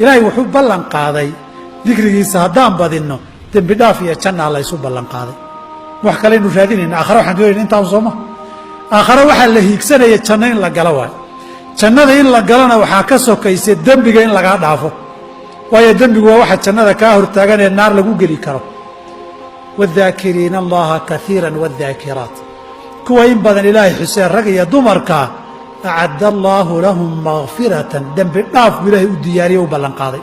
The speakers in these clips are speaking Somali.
Ilaahay wuxuu ballan qaaday dikrigiisa haddaan badinno dembi dhaaf iyo jannaa la ysu ballan qaaday. Wax kaleynu raadinayna aakhare waxaan doonayna intaan sooma. Aakhare waxaa la hiigsanaya janno in la galo waay. Jannada in la galona waxaa ka sokaysa dembiga in lagaa dhaafo, waayo dembigu waa waxa jannada kaa hortaagan ee naar lagu geli karo. Wاdaakiriina allaha kaiira wاdaakiraat, kuwa in badan Ilaahay xuseen, rag iyo dumarka, acadda allaahu lahum makfiratan, dembi dhaaf buu Ilaahay u diyaariye, u ballan qaaday.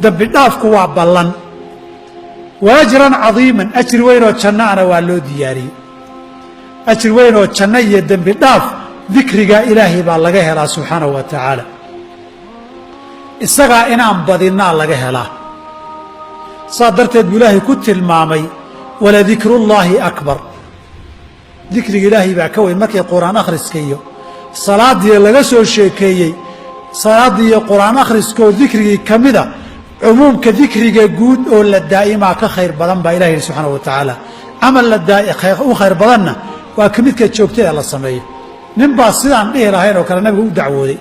Dembi dhaafku waa ballan. Wa ajran cadiiman, ajri weyn oo janno ana waa loo diyaariyey. Ajri weyn oo janno iyo dembi dhaaf dikriga Ilaahay baa laga helaa subxaanahu wa tacaala. Isagaa inaan badinnaa laga helaa. Saa darteed buu Ilaahay ku tilmaamay: waladikrullaahi akbar. Dikriga Ilaahay baa ka weyn. Markii Qur-aan akhriska iyo salaadii laga soo sheekeeyey, salaaddii iyo Qur-aan akhriskaoo dikrigii ka mida, cumuumka dikriga guud oo la daa'imaa ka khayr badan baa Ilahi yihi subxaana wa tacaala. Camal la u khayr badanna waa ka midka joogtada la sameeyo. Nin baa sidaan dhihi lahayn oo kale Nabigu u dacwooday.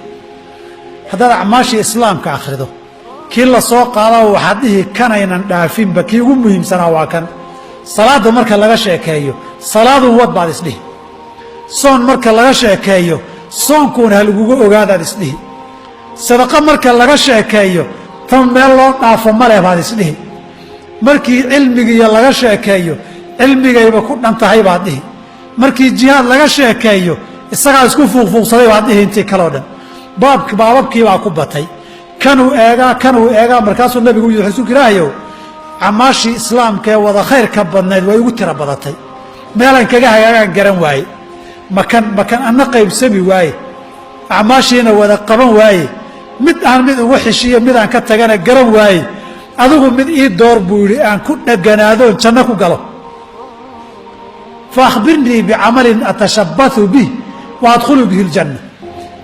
Haddaad acmaashii islaamka akhrido, kii la soo qaadaba waxaad dhihi kanaynan dhaafinba, kii ugu muhiimsanaa waa kan. Salaadda marka laga sheekeeyo, salaadun wad baad isdhihi. Soon marka laga sheekeeyo, soonkuun ha lagugu ogaadaad isdhihi. Sadaqo marka laga sheekeeyo, tan meel loo dhaafo maleh baad isdhihi. Markii cilmigiiyo laga sheekeeyo, cilmigayba ku dhan tahay baad dhihi. Markii jihaad laga sheekeeyo, isagaa isku fuuqfuuqsaday baad dhihi. Intii kaleo dhan baabk baababkiibaa ku batay. Kanuu eegaa, kanuu eegaa. Markaasuu Nabigu yidhi: "Rasuulka Ilaahayow, acmaashii islaamka ee wada khayrka badnayd way igu tiro badatay, meelaan kaga hagaagaan garan waaye. Makan makan anna qaybsami waaye, acmaashiina wada qaban waaye, mid aan mid ugu xishiyo, mid aan ka tagana garan waaye. Adigu mid ii door," buu yidhi, "aan ku dhegganaadoon janno ku galo. Fa akhbirnii bicamalin atashabbathu bih wa adkhulu bihi aljanna.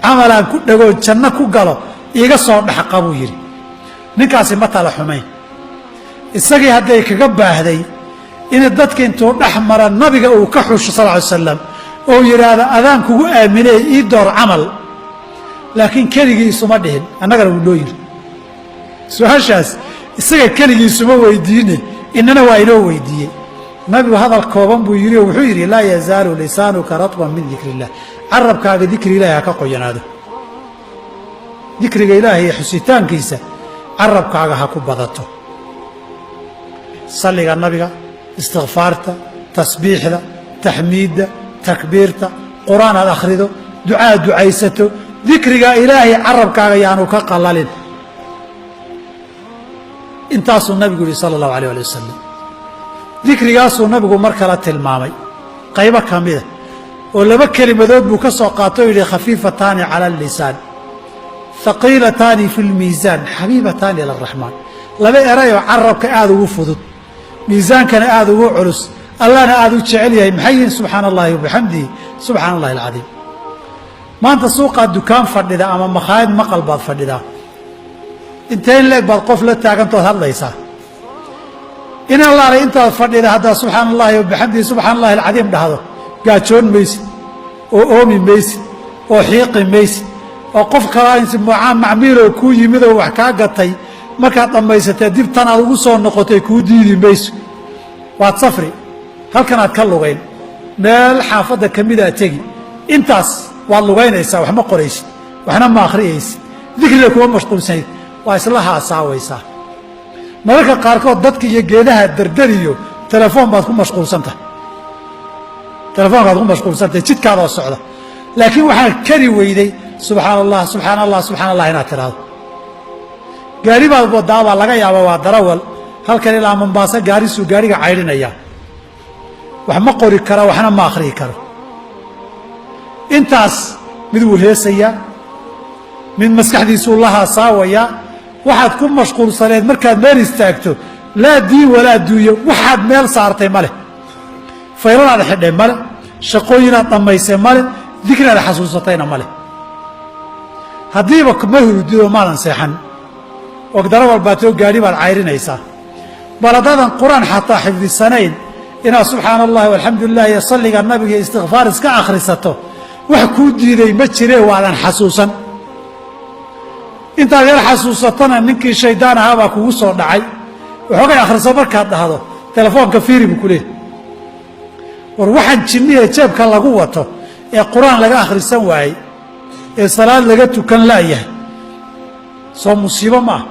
Camalaan ku dhagoon janno ku galo iiga soo dhexqa," buu yidhi. Ninkaasi ma tala xumayn. Isagii hadday kaga baahday in dadka intuu dhex mara Nabiga uu ka xusho sal ly slam oo yidhaahdo: "Adaan kugu aaminey, ii door camal." Laakiin keligii isuma dhihin, annagana wuu noo yidhi. Su-aashaas isaga keligii isuma weydiine, inana waa inoo weydiiyey. Nabigu hadal kooban buu yidhi oo wuxuu yidhi: "Laa yazaalu lisaanuka ratban min dikri illah." Carabkaaga dikri Ilahi ha ka qoyanaado. Dikriga Ilaahay iyo xusitaankiisa carabkaaga ha ku badato. Salliga Nabiga, istikfaarta, tasbiixda, taxmiidda, takbiirta, Qur-aan aad akhrido, ducaa ducaysato, dikriga Ilaahay carabkaaga yaanu ka qalalin. Intaasuu Nabigu yihi sala allahu alayh ali wasalam. Dikrigaasuu Nabigu mar kale tilmaamay qaybo ka mida oo laba kelimadood buu ka soo qaato o yidhi: "Khafiifataani cala allisaan, haqiilataani fi lmiisaan, xabiibataani ila araxmaan." Laba erayoo carabka aada ugu fudud, miisaankana aada ugu culus, Allahna aada u jecel yahay, maxay yihiin? Subxaana allahi wabixamdihi, subxaana allahi alcadiim. Maanta suuqaad dukaan fadhida ama makhaayad maqal baad fadhidaa, inteen leeg baad qof la taagantood hadlaysaa? In Allaalay intaad fadhida haddaad subxaana allahi wabixamdihi, subxaana allahi alcadiim dhahdo, gaajoon maysid oo oomi maysid oo xiiqi maysid, oo qof kalaa macmiiloo kuu yimidoo wax kaa gatay, markaad dhammaysatee dib tan aad ugu soo noqotay kuu diidi mayso. Waad safri, halkanaad ka lugayn, meel xaafadda ka midaa tegi, intaas waad lugaynaysaa, wax ma qoraysid, waxna ma akhriyaysid, dikriga kuma mashquulsanayd, waa isla haasaawaysaa. Mararka qaarkood dadka iyo geedaha dardariyo telefoon baad ku mashquulsantahay, telefoonkaad ku mashquulsantahay jidkaadoo socda. Laakiin waxaad kari weyday subxaana allah, subxaana allah, subxana allah inaad tidhaahdo. Gaari baad wadaa baa laga yaaba, waa darawal, halkan ilaa Mombaaso gaarisuu gaariga caydhinayaa, wax ma qori karo, waxna ma akhriyi karo. Intaas mid wuu heesayaa, mid maskaxdiisuu la haasaawayaa. Waxaad ku mashquulsaneed markaad meel istaagto, laa diin walaa duunyo, waxaad meel saartay ma leh, fayladaad xidhay male, shaqooyinaad dhammaysay male, dikriaad xasuusatayna ma leh. Haddiiba ma hurdidoo maadan seexan oo darawal baatoo gaadhi baad cayrinaysaa, bal haddaadan Qur-aan xataa xifdisanayn, inaad subxaana allahi walxamdu lilah iyo salliga Nabiga iyo istikfaar iska akhrisato wax kuu diiday ma jiree, waadan xasuusan. Intaad yar xasuusatana ninkii shaydaan ahaa baa kugu soo dhacay. Waxoogay akhriso markaad dhahdo, telefoonka fiiri buu ku leehay. War waxaan jinnihe jeebka lagu wato ee qur-aan laga akhrisan waayey, ee salaad laga tukan la'yahay, soo musiibo ma ah?